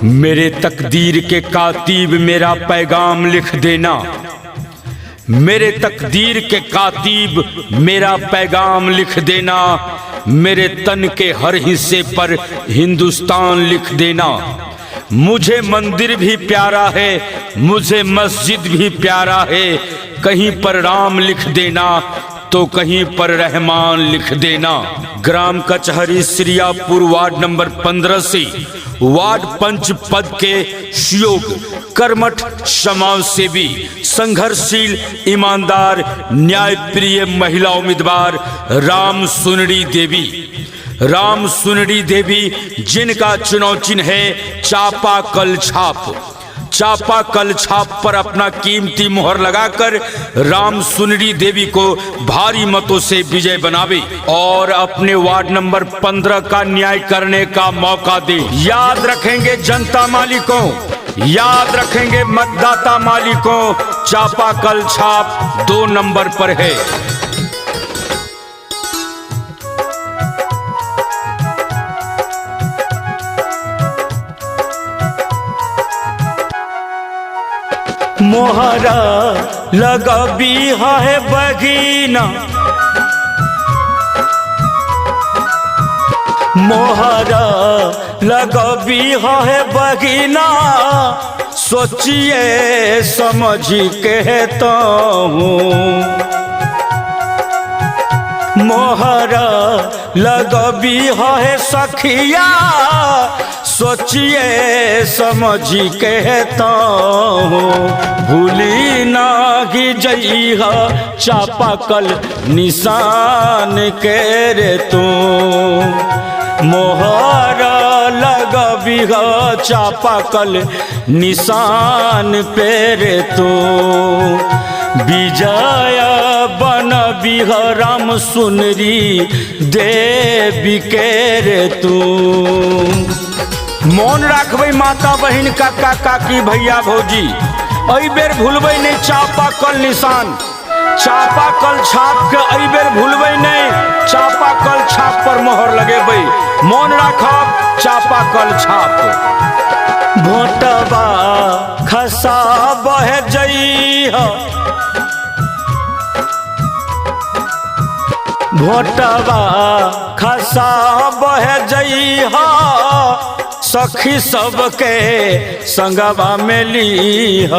मेरे तकदीर के कातिब मेरा पैगाम लिख देना, मेरे तकदीर के कातिब मेरा पैगाम लिख देना, मेरे तन के हर हिस्से पर हिंदुस्तान लिख देना। मुझे मंदिर भी प्यारा है, मुझे मस्जिद भी प्यारा है, कहीं पर राम लिख देना तो कहीं पर रहमान लिख देना। ग्राम कचहरी सिरियापुर वार्ड नंबर 15 से वार्ड पंच पद के सुयोग कर्मठ समाज सेवी संघर्षशील ईमानदार न्यायप्रिय महिला उम्मीदवार राम सुनरी देवी, राम सुनरी देवी जिनका चुनाव चिन्ह है चापाकल छाप। चापाकल छाप पर अपना कीमती मोहर लगाकर राम सुनरी देवी को भारी मतों से विजय बनावे और अपने वार्ड नंबर 15 का न्याय करने का मौका दे। याद रखेंगे जनता मालिकों, याद रखेंगे मतदाता मालिकों, चापाकल छाप 2 नंबर पर है। मोहरा लगबी है बगीना, मोहरा लगबी है बगीना, सोचिए समझ के तो हूँ। मोहरा लगबी है सखिया, सोचिए समझ के तो भूली नाही जइहा चापाकल निशान के रे तू। मोहरा लगबीह चापाकल निशान पे रे तू। विजय बनबीह राम सुनरी देवी के रे तू। मोन राखबै माता बहिन काका काकी भैया भौजी, एहि बेर भूलबै नहि चापाकल निशान, चापाकल छाप के एहि बेर भूलबै नहि, चापाकल छाप पर मोहर लगेबै। मोन राखब चापाकल छाप। भोटबा खसाबह जइह, भोटबा खसाबह जइह, सखी सबके संगवा में लीह।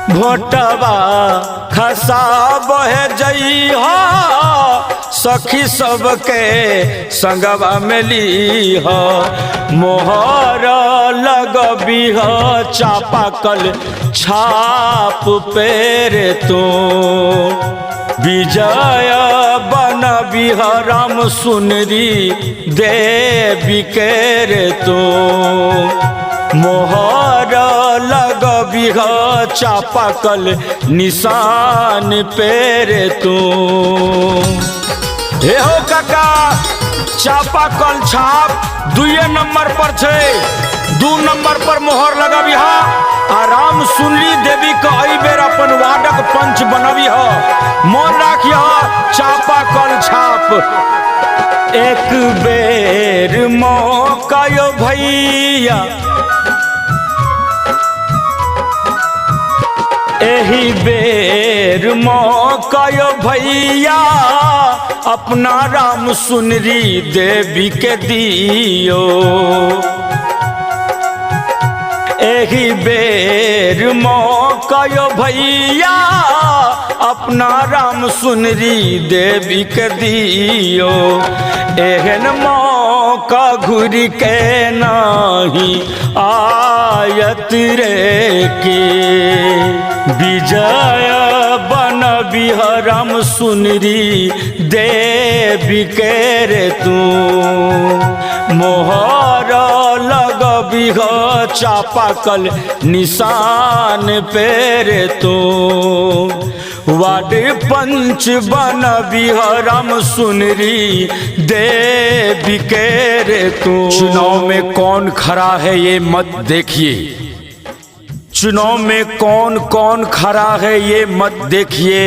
भोटबा खसाबह जइह, सखी सबके संगवा में लीह। मोहर लगबीह चापाकल छाप पे रे तू। विजय बनबीह राम सुनरी देवी के रे तू। मोहर लगबीह चापाकल निशान पे रे तू। हे हो काका, चापाकल छाप 2 नंबर पर छै, 2 नंबर पर मोहर लगबिह आ राम सुनरी देवी के एहि बेर अपन वार्डक पंच बनबिह। मोन राखिह चापाकल छाप। एक बेर मौका यो भैया, एही बेर मौका यो भैया, अपना राम सुनरी देवी के दियो। एही बेर मौका यो भैया, अपना राम सुनरी देवी के दियो। एहन मौका घुर के नाही आयत रे के। विजय बनबिह राम सुनरी देवी के रे तू। मोहर लगबिह चापाकल निशान पे रे तू। वार्ड पंच बनबिह राम सुनरी देवी के रे तू। चुनाव में कौन खड़ा है ये मत देखिए, चुनाव में कौन कौन खड़ा है ये मत देखिए,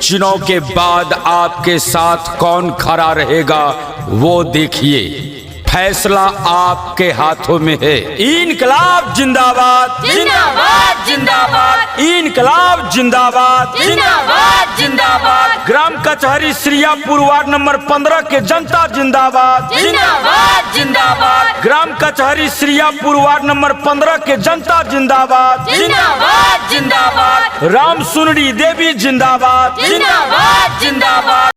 चुनाव के बाद आपके साथ कौन खड़ा रहेगा वो देखिए। फैसला आपके हाथों में है। इनकलाब जिंदाबाद, जिंदाबाद, जिंदाबाद। इनकलाब जिंदाबाद, जिंदाबाद, जिंदाबाद। ग्राम कचहरी सिरियापुर वार्ड नंबर 15 के जनता जिंदाबाद, जिंदाबाद, जिंदाबाद। ग्राम कचहरी सिरियापुर वार्ड नंबर 15 के जनता जिंदाबाद, जिंदाबाद, जिंदाबाद। राम सुनरी देवी जिंदाबाद, जिंदाबाद, जिंदाबाद।